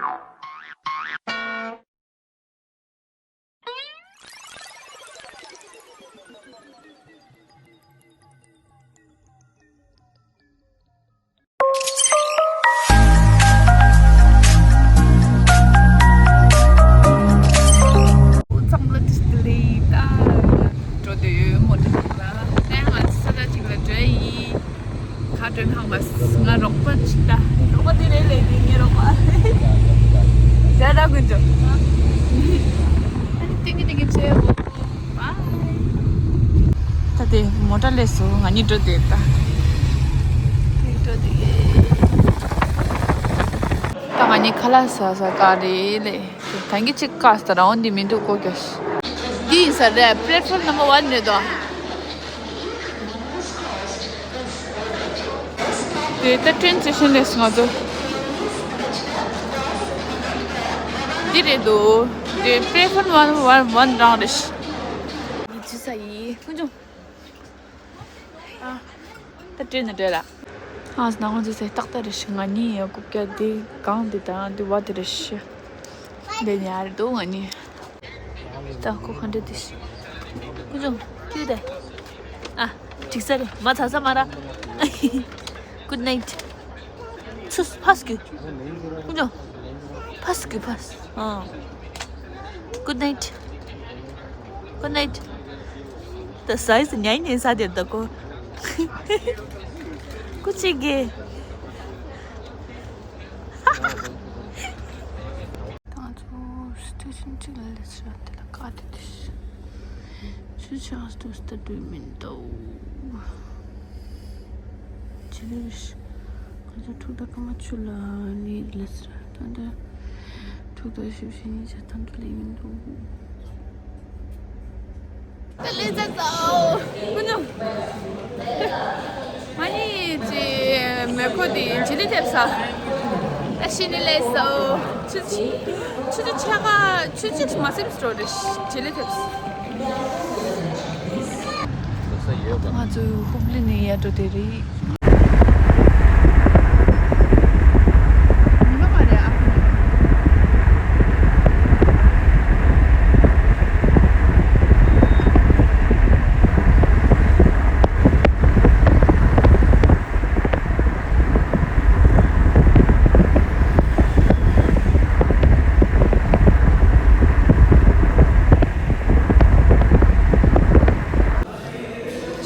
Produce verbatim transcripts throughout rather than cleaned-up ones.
འོ་ཚང་མ་ལ་བཀྲ་ཤིས་བདེ་ལེགས། ད་འགྲོ་འདོད་ཡོད་མོ་ཊ་ཐོག་ལ། ད་ང་ཚོ་ས་ཆ་གཅིག་ལ་འགྲོ་ཡི། ག་འགྲོ་ཧང་མ་སི་ང་རོགས་པ་ཅིག་ད། རོགས་པ་དེ་རེད་ལས་དེ་ངའི་རོགས་པ། ཇ་ད་ཀུན་ཅོ། ཨ་ནི་ཏིང་གི་ཏིང་གི་བྱེད་འོ། ད་དེ་མོ་ཊ་སླེབས་སོང་། ང་གཉིས་འགྲོ་དེ་ད། འགྲོ་དེ། ད་ང་གཉིས་ཁ་ལག་ཟ་ས་ག་རེ་ལས། ད་གིན་གཅིག་བཀག་སྟེ་རང་དབང་འདི་མི་འདུག་གོ་ཀྱོ། འདི་ཡིན་ས་རེད། པི་ལེ་ཊི་ཕོམ་ནམ་བར་ཝན་རེད་དོ། དེ་ད་ཊེན་སི་ཊེ་ཤན་རེད་ང་ཚོ། འདི་རེད་འདུག་དེ་པི་ལེ་ཊི་ཕོམ་ཝན་ཝན་ཝན་རང་རེད། ཡིད་ཆེས་ས་ཡིན་ཁོང་ཚོ། ཨ། ད་སྤྲད་ན་སྤྲད་ལ། ཨ་ནང་ཚོ་ཚེ་ཏག་ཏག་རེད་ཤི། ང་གཉིས་ཡ་རྐུབ་བཀྱག་འདི་གང་འདི་དང་འདི་བ་དེ་རེད་ཤི། འདི་ཉར་འདུག་ང་གཉིས། ད་ཁོ་ག་འདྲ་འདི་ཤི། ཀུན་སློང་ཁྱོད་དེ། ཨ། འགྲིག་ས་རེད། མ་ཚ་ས་མ་ར། Good night. ཚུ་ཕ་སྐུ། ཀུན་སློང་ཕ་སྐུ་ཕ། ཨ། Good night. Good night. ད་སའི་སི་ཉའི་ཉའི་ས་དེར་ད་ཀོ། ཀུ་ཅི་གེ། ད་ང་ཚོ་སི་ཊེ་ཤན་གཅིག་ལ་སླེབས་ཤག་དེ་ལ་ཀ་དེ་དེ་ཤི། ཆུ་ཆགས་སུ་སྟ་དུས་མིན་ཏོ། ཇི་ལེ་རེད། ང་ཚོ་ཕྲུག་དང་སྐར་མ་ཆུ་ལ་ནི་ལས་ར་ད་ལྟ་ཕྲུག་དང་ཞིབ་ཞིབ་ཉིན་ཆ་ཐམ་དུ་ལས་ཡིན་འདུག་ད་ལས་ཚ་ཚ་ཀུན་སློང་། མ་ནི་ཅི་མེ་ཁོ་དེ་ཇི་ལི་ཐེབས་ས། ད་ཤི་ནི་ལས་སོ། ཆུ་ཆུ་ཆུ་ཆ་ག་ཆུ་ཆུ་མ་སེམས་སྤྲོ་རེ་ཇི་ལི་ཐེབས་ས། ང་ཚོ་ཧུབ་ལི་ནས་ཡར་འགྲོ་དེ་རེད།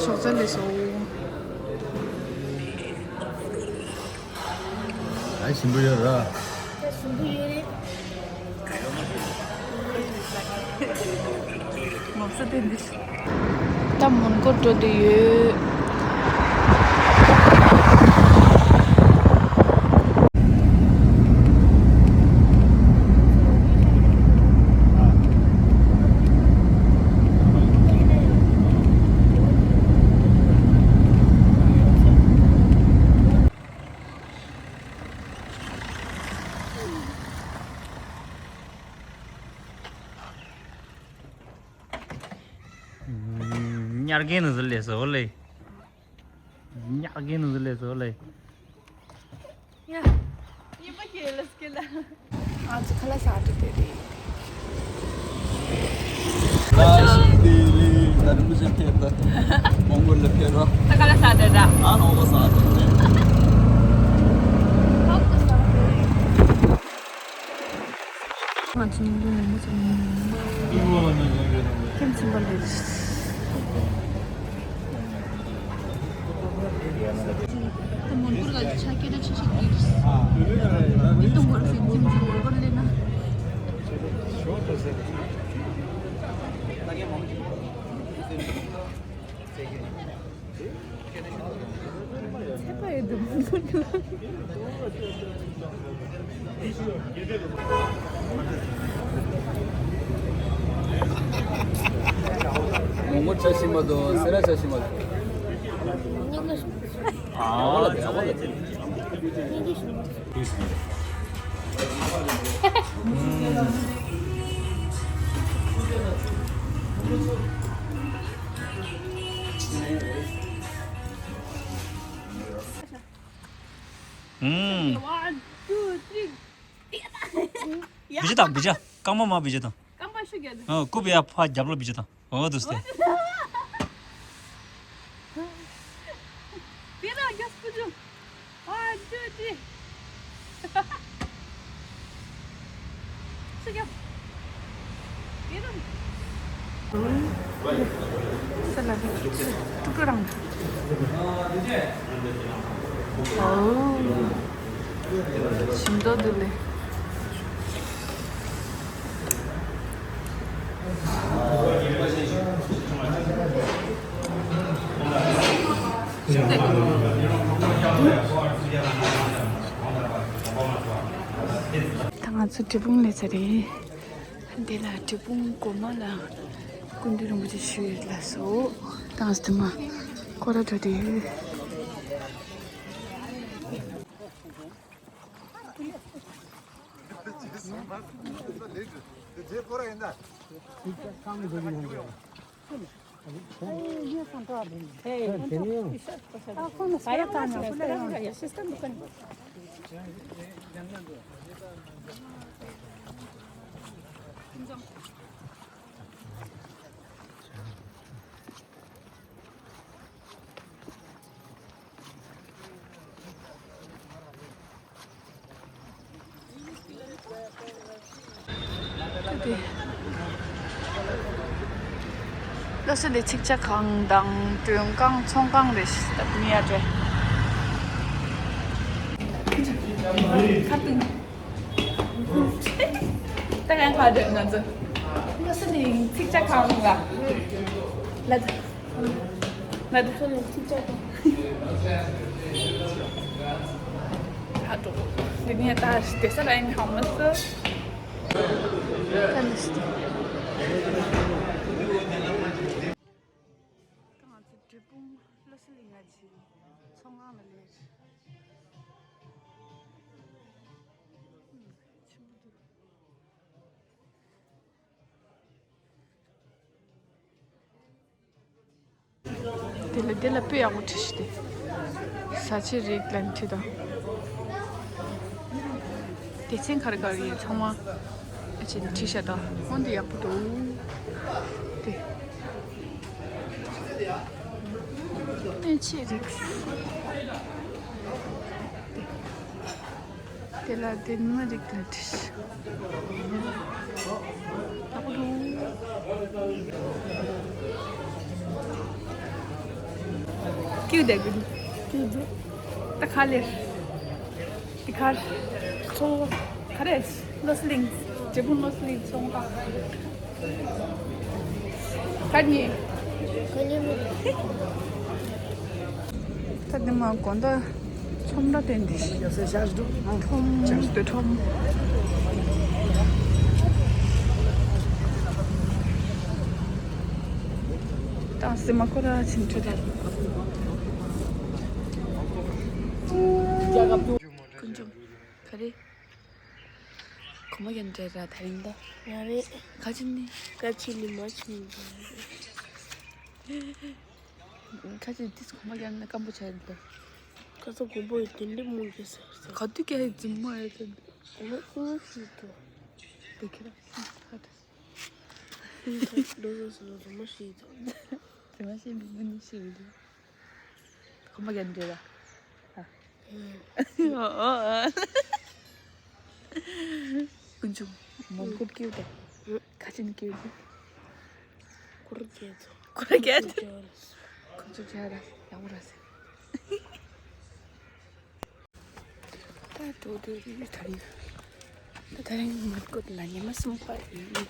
ཞོགས་ཇ་ལས་སོ། ཨ་ཞིམ་པོ་ཡོད་ར། ཞིམ་པོ་ཡོད་རེད། ངོ་ཚ་དེ་འདི། ད་མོན་གྷོ་འགྲོ་འདོད་ཡོད། ཉར་གིན་ནི་ཟིལ་ལས་སོ་ལེ། ཉར་གིན་ནི་ཟིལ་ལས་སོ་ལེ། ཡ། ཉི་མ་ཁྱེད་ལ་སྐྱེ་ལ། ཨ་ཙི་ཁ་ལ་ས་ཏུ་དེ་རེད། ད་ཁ་ལ་ས་ཏུ་ར། ཨ་ནོ་ས་ཏུ་རེད། ང་ཚོ་ཉིན་རྒྱུན་ནས་མི་ཚོ་མི་ཉུང་ཉུང་ཁྱིམ་ཚིམ་པ་ལས། ད་མོན་གྷོ་ལ་ཆ་སྐྱེ་ད་ཆ་ཞིག་འདུག་མི་གཏོང་བར་ཟིན་ཚིམ་ཚིམ་མོན་གྷོ་ལས་ན། ཚད་པ་ཡོད་དུ་མི་འདུག་མོག་མོག་ཆ་ཤི་མ་དོ། སེ་ར་ཆ་ཤི་མ་དོ། ཨ་ལ་ཨ་ལ། ཨུམ། One, two, three. བི་ཇ་དང་བི་ཇ། རྐང་པ་མ་བི་ཇ་དང་། རྐང་པ་ཤུགས་རྒྱག་དང་། ཨོ་རྐུབ་ཡ་ཕ་རྒྱབ་ལ་བི་ཇ་དང་། ཨོ་དུ་སྟེ། དེ་ར་རྒྱབ་སྤུ་ཇུ། ཨ་ཇུ་ཇི། ཤུགས་རྒྱག་དེ་ར། སལ་ལ་ཀྲུ་ཀྲུ་རང་། ཨོ། ཞིམ་མདོག་འདུག་ལེ། ད་ང་ཚོ་འབྲས་སྤུངས་སླེབས་ཚར་རེད། འདི་ལ་འབྲས་སྤུངས་སྒོ་མ་ལ་སྐུ་མདུན་རིན་པོ་ཆེ་ཞུ་ཡོད་ལ་སོ། ད་ང་ཚོ་དེ་མ་སྐོར་ར་འགྲོ་དེ་ཡོད། ལོ་སི་ལི་ཚིག་ཇ་ཁང་དང་མགྲོན་ཁང་ཚོང་ཁང་རེད་ཤག་ད་མི་ཡ་རེད། ཁ་ཏུང་། ད་གང་ག་རེད་ང་ཚོ། ལོ་སི་ལི་ཚིག་ཇ་ཁང་ལ། ལ། ང་དེ་ཚོ་ནས་ཅིག་ཅར་དང་། ཧ་འགྲོ། དེ་ནས་ད་དེ་ས་ལ་ཡིན་ཧ་མ་སི། ད་ནི་སི། ད་ང་ཚོ་འབྲས་སྤུངས་ལོ་སི་ལི་ང་ཚོའི་ཚོང་ཁང་ལ་སླེབས། ཆེན་པོ་འདུག་དེ་ལ་དེ་ལ་དཔེ་ཡག་པོ་བྲིས་ཤིག་དེ། ཟ་ཆས་རིགས་ལ་བྲིས་དང་། སྡེ་ཚན་ག་རེ་ག་རེ་ཡོད་ཚང་མ་ཨ་ཅེ་ནས་བྲིས་ཤག་དང་། འོན་ཏེ་ཡག་པོ་འདུག་དེ། སྣོད་ཆས་རིགས། དེ། དེ་ལ་དེ་ནི་མ་རིག་ད་དྲིས། ད་པོ་ཏུ། ཀྱུ་དེ་གི། ཀྱུ་དེ། ད་ཁ་ལེར། དེ་ཁར། ཚོ། ཁ་རེ། ལོ་སི་ལིང་། འབྲས་སྤུངས་ལོ་སི་ལིང་ཚོང་པ། ཁ་ཉེ། ཁ་ཉེ་མོ། ད་དེ་མ་དགོང་དག་ཁྲོམ་ར་བསྟན་ཏེ། ཁྲོམ་དེ་ཁྲོམ། ད་སེ་མ་ཁོ་ར་ཕྱིན་འཕྲོད་དེ། ཀུན་འབྱུང་། ག་རེ། གོམ་པ་རྒྱག་འདྲ་ར་ད་རིང་ད། ཡ་རེད། ཁ་ཆེ་ནི། ཁ་ཆེ་ནི་མ་ཆེ་ནི། ཁ་ཆེ་དེ་གོམ་པ་རྒྱག་ན་སྐམ་པོ་ཆགས་འདུག་ཁ་ཚ་གོམ་པ་ཡི་དེ་འདྲི་མོ་རྒྱག་ཟེར་ཟེར། ག་དུས་ཀྱང་ཡི་རྫུན་མ་ཡོད་དེ། ཨོ་ཨོ་ཤི་ཏོ། དེ་ཁྱེད་རང་ཧ་ད། ལོ་ཟོ་ཟོ་ལོ་ཟོ་མ་ཤི་ཏོ། རྫུན་མ་ཤི་མི་མི་ནི་ཤི་རེད། གོམ་པ་རྒྱག་འདྲ་ར། ཨ། ཨོ་ཨོ། ཀུན་འབྱུང་། མོན་གྷོར་སྐྱེས་ཏེ། ཁ་ཆེ་ནས་སྐྱེས་ཏེ། ཁོར་སྐྱེས་ཚོ། ཁོར་སྐྱེས་ཚོ། ཁོ་ཚོ་བྱ་ར་ཡག་པོ་ར་ཟེར། ད་འགྲོ་དུས་ད་རིང་། ད་ད་རིང་མོན་གྷོ་ལ་ཉི་མ་གསུམ་པ་ཡིན།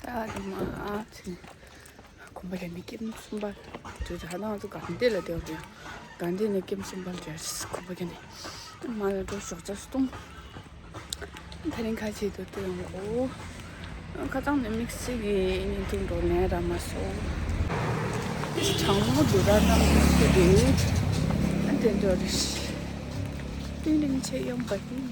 ད་རིང་མ་ཨ་ཚེ་གོམ་པ་རྒྱག་ནས་ཀེམ་གསུམ་པ་དུས་ད་ང་ཚོ་དགའ་ལྡན་ལ་བསྡད་པ་ཡིན། དགའ་ལྡན་ནས་ཀེམ་གསུམ་པ་རྒྱག་གོམ་པ་རྒྱག་ནས་མ་ལ་འགྲོ་ཞོགས་ཇ་སྟོང་། ད་རིང་ཁ་ཆེ་དུ་དུ་ཡོང་གོ། ཁ་ཚང་ནས་དམིགས་བསལ་གྱི་བརྙན་ཐུང་འགྲོ་ལན་རག་མ་སོང་། གྲང་མོ་དུ་ར་ན་དུ་དུ། ཨ་དེ་འགྲོ་རེ། ཏིང་རིང་ཆེ་ཡོང་པ་ཡིན།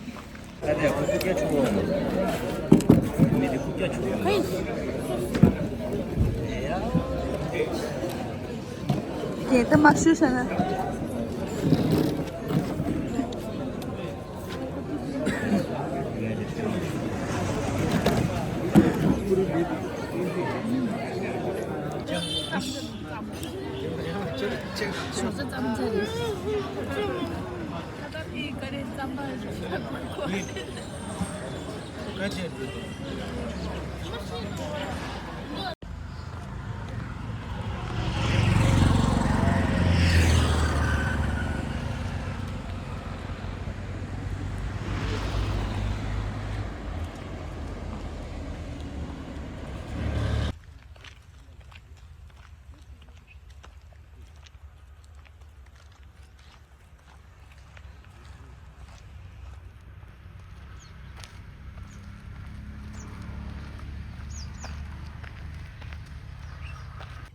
དེ་ལྟ་མ་ཞུ་ས་ན། ཞོགས་ཇ་རྩམ་པ་རེད། ཁ་ཏ་པི་ཀ་རེ་རྩམ་པ་རེད།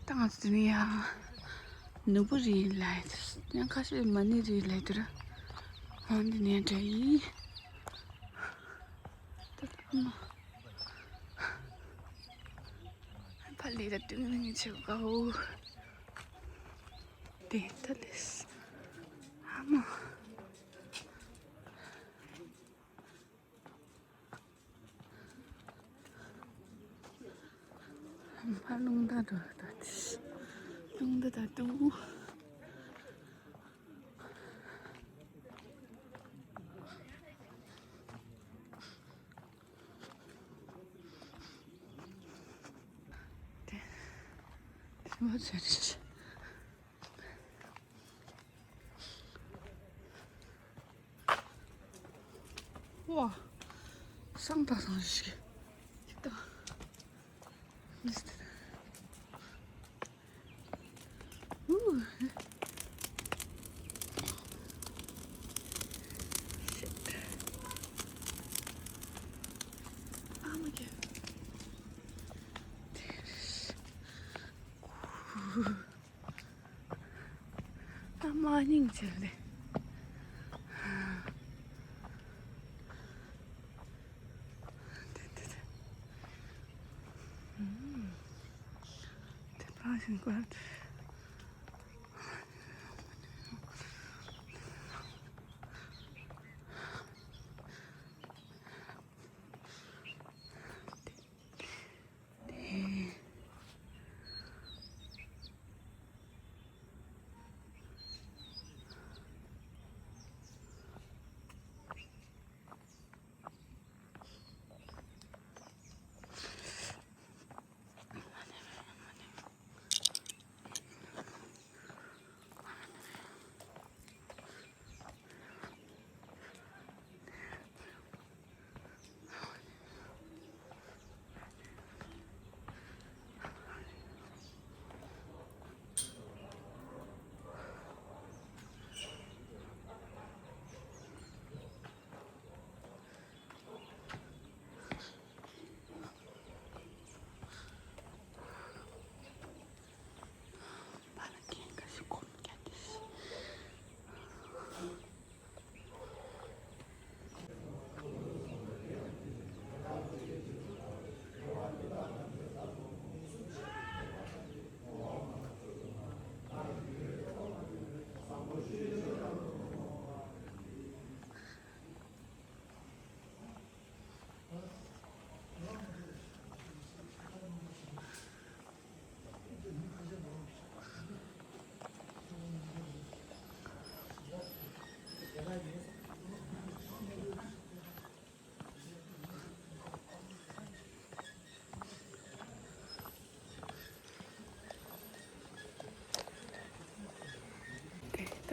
ད་ང་ཚོ་འདི་ནས་ཡང་ནུ་བོ་རི་ལ་ཡང་ཁ་ཤས་མ་ཎི་རི་ལ་དུ་ར། ཨ་འདི་ནས་འདྲ་ཡིན། ད་ད་མ། ཕ་ལི་ར་ཏུང་ནི་ཆེ་གའོ། དེ་ད་ལེས། ཨ་མ། ཨ་མ་རླུང་རྟ་འགྲོ་ད་དེ། རླུང་རྟ་ད་ཏུ། དེ། དེ་མ་ཚད་རེད། ཝ། སང་ད་སང་ཞིག་ཅིག་ད། ལིས་ཏི། ཝུ། ཤིཊ། ཨ་མ་ཀྱ། དེ་རེད། ཨ་མ་སྙིང་རྗེ་ལེ། དེ་དེ་དེ། དེ་པ་ཞིག་ག་ད་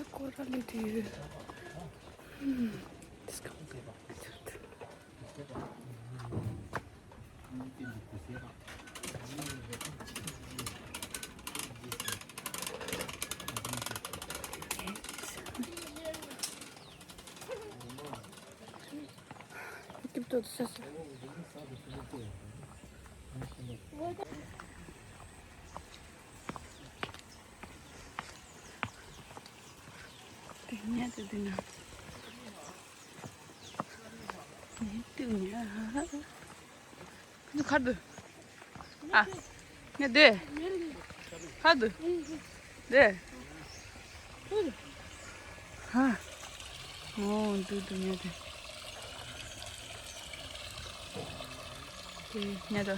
སྐོར་ར་ལས་དུས། ཧུམ། དེ་སྐམ། སྐྱིད་པོ་ཏོག་ཙམ་ཤ་ཟ། དེ་ཉལ་དུ་འདུག་ན། ཉལ་དུ་ཉལ། ཁ་དུ། ཨ། ཉལ་དུ། ཁ་དུ། དེ། ཧ། ཨོ་འདུག་འདུག་ཉལ་དུ། དེ་ཉལ་དུ།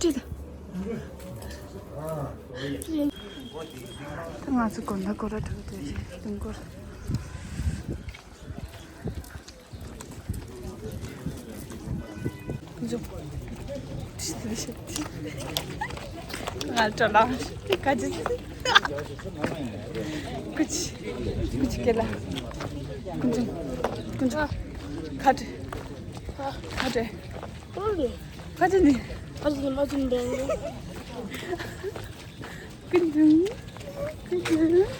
ཁྲིད་དང་། ད་ང་ཚོ་དགོན་པ་སྐོར་ར་འགྲོ་གི་འདུག་རེད་དུང་སྐོར། འཇུག་ང་སྤྲོ་ལངས་ཁ་ཅིག་ཀུ་ཅི་ཀུ་ཅི་ཀེ་ལ། ཀུན་འཇུག་ཀུན་འཇུག་ཁ་བྲལ། ཁ་བྲལ། ཁ་ཅིག་ནི། ཀུན་འཇུག་ཀུན་འཇུག་ད་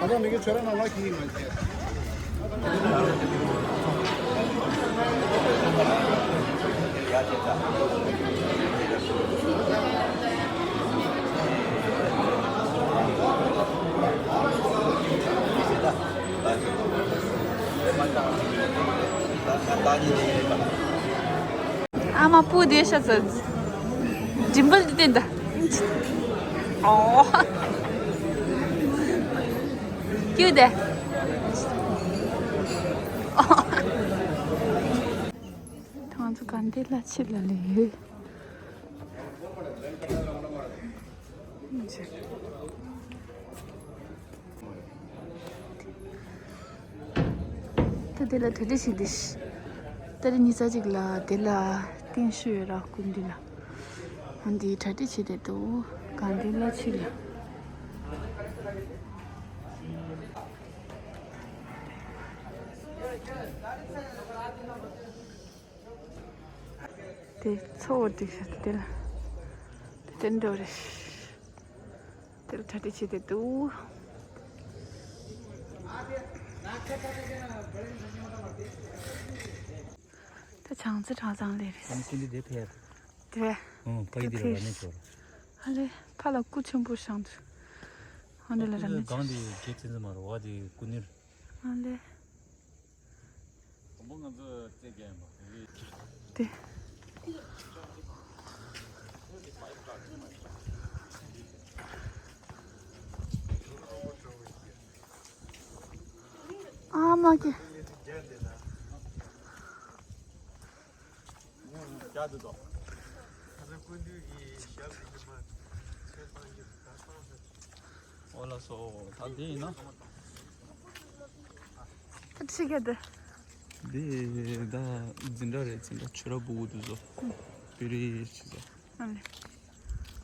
ལྟ་མི་གི་ཆོས་ར་ནང་ལ་གི་ཡིན་མ་བྱས། ཨ་མ་སྤུ་དེ་ཤ་ཚ། ཌིམ་པལ་དེ་བསྟན་ད། ཨོ། ཀྱུ་དེ། ཨོ། ཐང་ཚོ་ག་འདི་ལ་ཕྱི་ལ་ལས་ཡོད། ད་དེ་ལ་གྲ་སྒྲིག་བྱེད་དེ། ད་རེས་ཉི་ཤུ་རྩ་གཅིག་ལ་དེ་ལ་རྟེན་གཞི་ཡོད་ར་སྐུ་མདུན་ལ། འོན་ཏེ་གྲ་སྒྲིག་བྱེད་དེ་འདུག་གང་དེ་ལ་ཕྱི་ལ། དེ་ཚོ་བོ་སྒྲིག་ཤག་དེ་ལ། དེ་དེ་འགྲོ་རེད། དེ་ལ་གྲ་སྒྲིག་བྱེད་དེ་འདུག་ད་བྱང་རྩེ་གྲྭ་ཚང་ལས་རེད། ཨ་ནི་ཀུན་འདི་དེ་ཕེབས། དེ། ཨང་ཕ་ཡི་འདི་ལ་ར་མེད་ཤོར། ཨ་ལེ། ཕ་ལ་སྐུ་ཆེན་པོ་བཞེངས་འདུག་ཨ་འདི་ལ་ར་མེད་ཤོར། གང་དེ་རྒྱལ་བཙན་འཛིན་མ་རུ་བ་དེ་སྐུ་ནིར། ཨ་ལེ། དང་པོ་ང་ཚོ་རྩེད་རྒྱག་ཡིན་པ་དེ། ཨ་མ་ཀི། རྒྱག་འདུག་དོ། ཨོ་ལགས་སོ། ད་འདི་ཡིན་ན། ཨ་ཅི་ག་དེ། འདི་ད་འཛིན་གྲྭ་རེད། འཛིན་གྲྭ་ཆོས་ར་སྤུ་གུ་དེ་ཚོ། ཨུ། པི་རི་ཆི་ཚོ། ཨ་ལེ།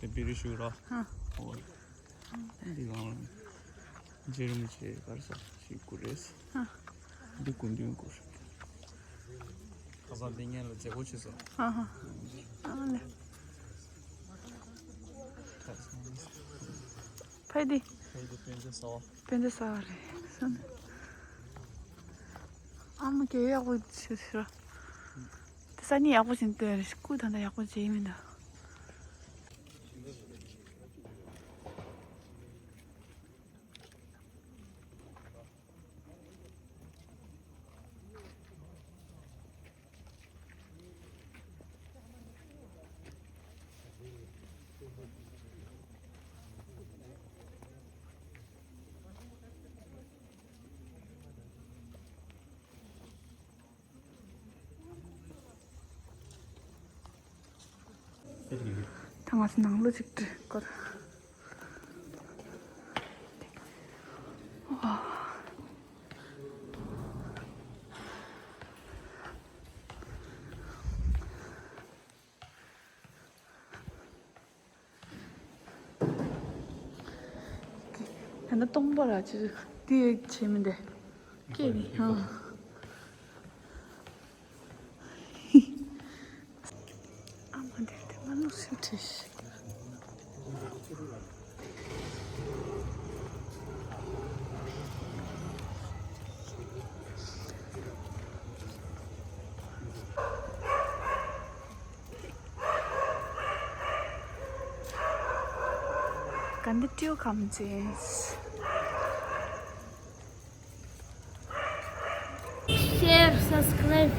དེ་པི་རི་ཞུ་ར། ཨ། ཨོ། འདི་གང་། རྗེ་རིན་པོ་ཆེ་གར་ས་ཞིག་སྐུ་རེད། ཨ། འདི་སྐུ་མདུན་སྐུ། ཁ་སང་འདི་ངན་ལ་མཛད་སྒོ་བྱས་སོང་། ཨ་ཧ། ཨ་ལེ། ཕ་དེ། ཕ་དེ་དཔེ་མཛོད་གསར་བ། དཔེ་མཛོད་གསར་བ་རེད་སོང་། ཨ་མ་གས་ཡག་པོ་བྱས་ཤག་དེ་ས་གནས་ཡག་པོ་ཞིག་འདུག་སྐུ་ད་ལྟ་ཡག་པོ་བྱས་མི་འདུག་ད་ང་ཚོ་ནང་ལོགས་ཅིག་འགྲོ་དགོས། ཨོ། ད་ནི་སྟོང་པ་ར་ཅི་དེ་བྱེད་མི་འདུག་སྐད་ནི་ཧ། ཨ་མ་དེ་དེ་མ་ལུག་སེམས་ཁྲལ་ཞིག་ག་འདི་ཀྲིའུ་ཁམ་ཅེས། Share, subscribe.